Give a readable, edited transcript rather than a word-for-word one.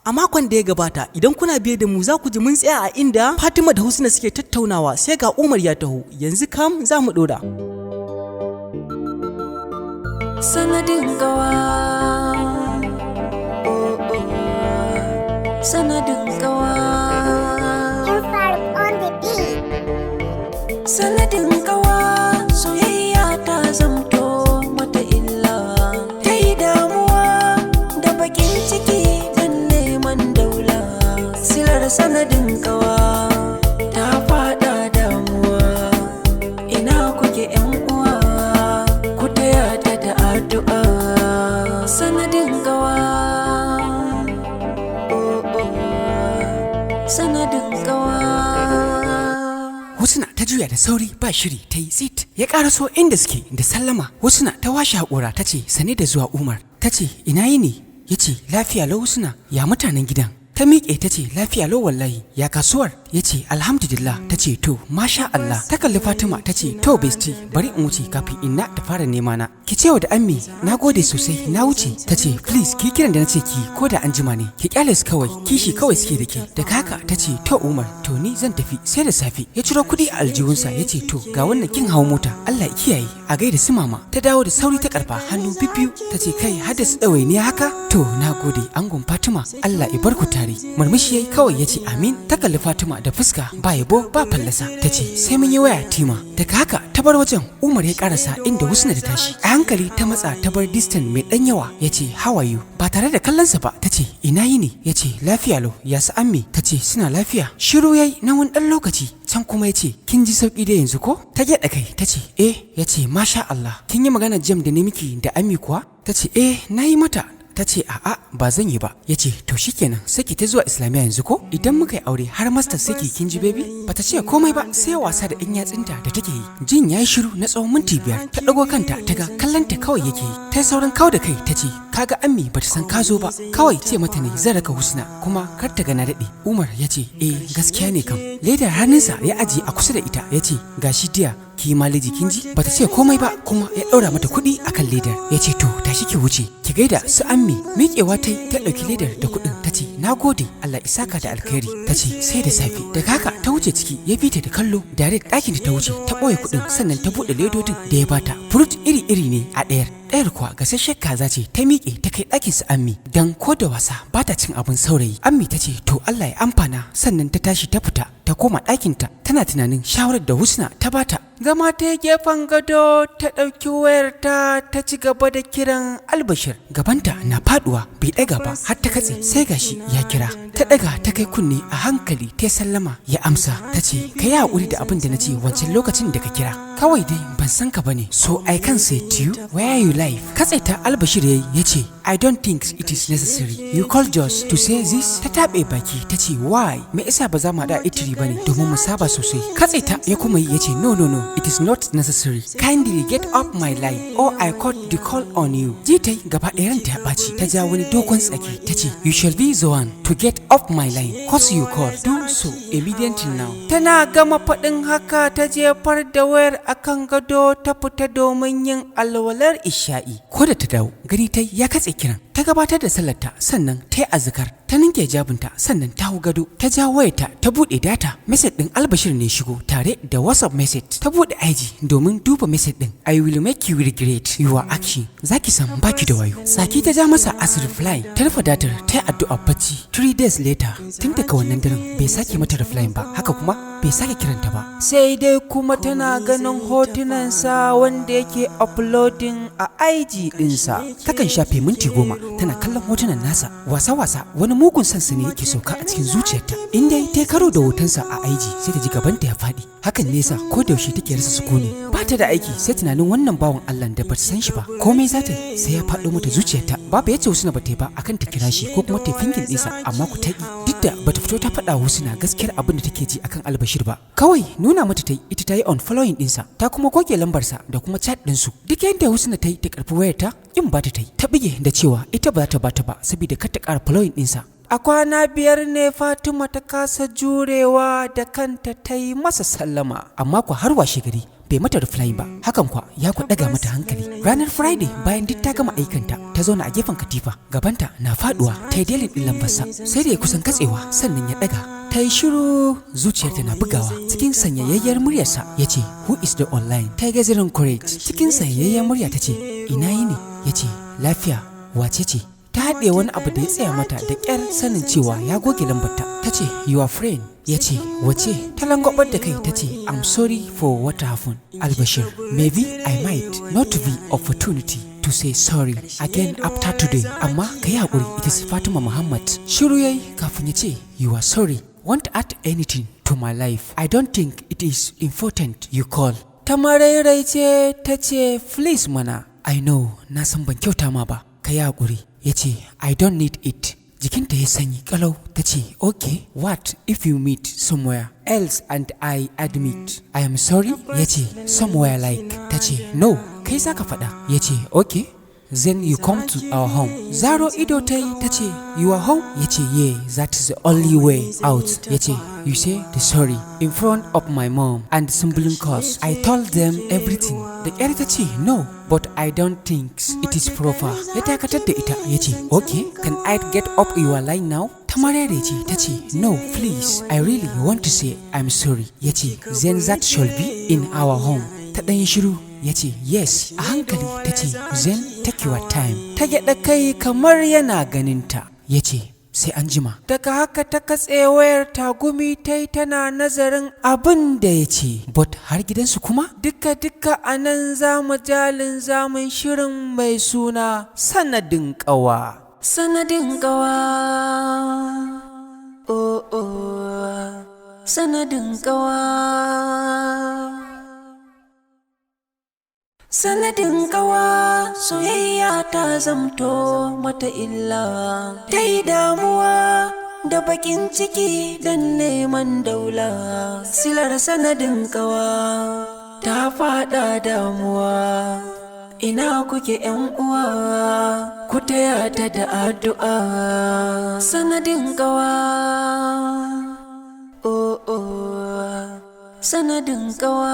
A makon da ya gabata, idan kuna biye da mu, za ku ji mun tsaya a inda Fatima da Husna suke tattaunawa, sai ga Umar ya taho. Yanzu kam za mu ɗora. Sanadin gawa, oh, oh. Sanadin gawa. Faruk on the beat. Sanadin gawa, soyayya ta zamto mata illa. Ta yi damuwa da bakin ciki don neman daula. Silar sanadin gawa ta fada damuwa. Ina kuke, yan uwa? Ku taya ta da addu'a. Sanadin gawa, oh, oh. Sanadin gawa. Husna ta juya da sauri, ba shiri ta yi tsit. Ya ƙaraso inda suke da sallama. Husna ta washe haƙora ta ce, "Sannu da zuwa, Umar." Ta ce, "Ina yini?" Ya ce, "Lafiya lau, Husna, ya mutanen gidan?" Ta miƙe ta ce, "Lafiya lau wallahi, ya kasuwar?" Ya ce, "Alhamdulillah." Ta ce, "To, masha Allah." Ta kalli Fatima ta ce, "To bestie, bari in wuce kafin inna ta fara nema na. Ki ce da ammi na gode sosai, na wuce." Ta ce, "Please ki kiran da na ce ki ko da an jima ne. Ki kyale su kawai, kishi kawai suke da ke." Da haka ta ce, "To Umar, to ni zan tafi, sai da safe." Ya ciro kuɗi a aljihunsa ya ce, "To, ga wannan, kin hawo mota. Allah ya kiyaye, a gaida su mama." Ta dawo da sauri ta karba hannu bibbiyu ta ce, "Kai, har da su ɗawainiya haka? To na gode, angon Fatima, Allah ya bar ku tare." Murmushi yayi kawai ya ce, "Amin." Ta kalli Fatima da fuska ba yabo ba fallasa ta ce, "Sai mun yi waya, Tima." Daga haka ta bar wajen. Umar ya karasa inda Husna ta tashi. A hankali ta matsa ta bar distance mai dan yawa. Ya ce, "How are you?" Ba tare da kallonsa ba ta ce, "Ina yini?" Ya ce, "Lafiya lau, ya su ammi?" Ta ce, "Suna lafiya." Shiru yayi na wani dan lokaci, can kuma ya ce, "Kin ji sauki da yanzu ko?" Ta gyaɗa kai ta ce, "Eh." Ya ce, "Masha Allah. Kin yi magana JAMB da ne miki da ammi kuwa?" Ta ce, "Eh, na yi mata." Ta ce, "A'a, ba zan yi ba." Ya ce, "To shikenan, sai ki ta zuwa Islamiyya yanzu ko? Idan muka yi aure har master sai ki. Kin ji, baby?" Bata ce komai ba sai wasa da ɗan yatsunta da take yi. Jin yayi shiru na tsawon minti 5, ta ɗago kanta ta ga kallonta kawai yake yi. Ta yi saurin kau da kai ta ce, "Kaga ammi bata san ka zo ba. Kawai ce mata ne zan raka Husna, kuma kar ta ga na daɗe." Umar ya ce, "Eh, gaskiya ne kam." Ledar hannunsa ya ajiye a kusa da ita ya ce, "Gashi dear, ki yi maleji, kin ji?" Bata ce komai ba, kuma ya ɗaura mata kuɗi akan ledar ya ce, "To, tashi ki wuce ki gaida su ammi." Miƙewa ta yi, ta ɗauki ledar da kuɗin ta ce, "Na gode, Allah ya saka da alkhairi." Ta ce, "Sai da safe." Daga haka ta wuce ciki, ya bi ta da kallo. Direct ɗakin ta wuce, ta ɓoye kuɗin, sannan ta buɗe ledodin da ya bata. Fruit iri-iri ne a ɗayar, ɗayar kuwa gasasshen kaza ce. Ta miƙe ta kai ɗakin su ammi, dan ko da wasa ba ta cin abin saurayi. Ammi ta ce, "To, Allah ya amfana." Sannan ta tashi ta fita ta koma ɗakinta, tana tunanin shawarar da Husna ta bata. Zama ta yi gefen gado, ta ɗauki wayarta ta ci gaba da kiran Albashir. Gabanta na faduwa, bai ɗaga ba har ta katse. Sai gashi ya kira. Ta ɗaga ta kai kunne, a hankali ta sallama, ya amsa. Ta ce, "Ka yi haƙuri da abin da na ce wancan lokacin da ka kira. Kawai dai ban san ka bane, so I can say to you where you live." Katse ta Albashir yayi ya ce, "I don't think it is necessary. You call just to say this?" Ta taɓe baki ta ce, "Why? Me isa ba za mu haɗa itiri bane domin mu saba sosai?" Katse ta ya kuma yi ya ce, "No, no, no, it is not necessary. Kindly get off my line or I cut the call on you." Ji ta yi gaba ɗaya ranta ya ɓaci. Ta ja wani dogon tsaki ta ce, "You shall be the one to get off my line, 'cause you call. Do so immediately now." Tana gama faɗin haka ta jefar da wayar akan gado, ta fita domin yin alwalar isha'i. Ko da ta dawo, gani ta ya katse kiran. Ta gabatar da sallarta, sannan ta yi azkar, ta ninke hijabinta, sannan ta hau gado, ta ja wayarta ta buɗe data. Message ɗin Albashir ne shigo tare da WhatsApp message. Ta buɗe IG domin duba message ɗin: "I will make you regret your action. Zaki san baki da wayo." Tsaki ta ja masa as reply. Ta rufe datar, ta yi addu'a bacci. 3 days later, tun daga wannan daren bai sake mata reply ba, haka kuma bai sake kiranta ba. Sai dai kuma tana ganin hotunansa wanda yake uploading a IG ɗinsa. Takan shafe minti 10 tana kallon hotunan nasa. Wasa-wasa wani mugun sansa ne yake sauka a cikin zuciyarta. In dai ta karo da hotonsa a IG, sai ta ji gabanta ya faɗi. Hakan nesa ko da yaushe take rasa sukuni. Ba ta da aiki sai tunanin wannan bawan Allah da bata san shi ba. Komai za ta yi sai ya faɗo mata zuciyarta. Babu yace Husna ba ta yi ba akan ta kira shi ko kuma ta pinging ɗinsa, amma ku ta duk da bata fito ta faɗa Husna gaskiyar abin da take ji akan Albashir ba. Kawai nuna mata ta yi ita ta yi unfollowing ɗinsa, ta kuma goge lambarsa da kuma chat ɗinsu. Duk yadda Husna ta yi ta karɓi wayarta, in ba ta yi. Ta bige da cewa ita ba za ta bata ba saboda kar ta ƙara following ɗinsa. A kwana 5 ne Fatima ta kasa jurewa, da kanta ta yi masa sallama. Amma ku har washe gari bai mata reply ba. Hakan kwa ya ku daga mata hankali. Ranar Friday, bayan duk ta gama aikanta, ta Ta zauna a gefen katifa, gabanta na faduwa. Ta yi dialing ɗin lambarsa, sai da ya kusan katsewa sannan ya ɗaga. Ta yi shiru, zuciyarta na bugawa. Cikin sanyayayyar muryarsa ya ce, "Who is the online?" Ta yi gathering courage. Cikin sanyayayyar murya ta ce, "Ina yini?" Ya ce, "Lafiya, wace ce?" Ta haɗe wani abu da ya tsaya mata da ƙyar sanin cewa ya goge lambarta. Ta ce, "Your friend." Ya ce, "Wace?" Ta langwabar da kai ta ce, "I'm sorry for what happened, Albashir. Maybe I might not be opportunity to say sorry again after today, amma ka yi haƙuri. It is Fatima Muhammad." Shiru yayi kafin ya ce, "You are sorry won't add anything to my life. I don't think it is important you call." Ta marairaice ta ce, "Please mana. I know, na san ban kyauta ma ba. Ka yi haƙuri." Ya ce, "I don't need it." Jikinta ya sanyi kalau. Ta ce, "Okay, what if you meet somewhere else and I admit I am sorry?" Ya ce, "Somewhere like?" Ta ce, "No, kai za ka faɗa." Ya ce, "Okay, then you come to our home." Zaro ido ta yi ta ce, "Your home?" Ya ce, "Yeah, that is the only way out." Ya ce, "You say the sorry in front of my mom and sibling, cause I told them everything." Da ƙyar ta ce, "No, but I don't think it is proper." Ya dakatar da ita ya ce, "Okay, can I get up your line now?" Ta mararece ta ce, "No, please, I really want to say I'm sorry." Ya ce, "Then that shall be in our home." Ta ɗan yi shiru. Ya ce, "Yes." A hankali ta ce, "Then take your time." Ta gyaɗa kai kamar yana ganinta. Ya ce, "Sai an jima." Daga haka ta katse wayar. Tagumi ta yi tana nazarin abin da ya ce, but har gidansu kuma? Duka duka a nan za mu jalin zamun shirin mai suna Sanadin Ƙawa. Sanadin ƙawa, oh oh, sanadin ƙawa. Sanadin ƙawa, soyayya ta zamto mata illa. Ta yi damuwa da bakin ciki don neman daula. Silar sanadin ƙawa ta fada damuwa. Ina kuke yan uwa? Ku taya ta da addu'a. Sanadin ƙawa, oh oh, sanadin ƙawa.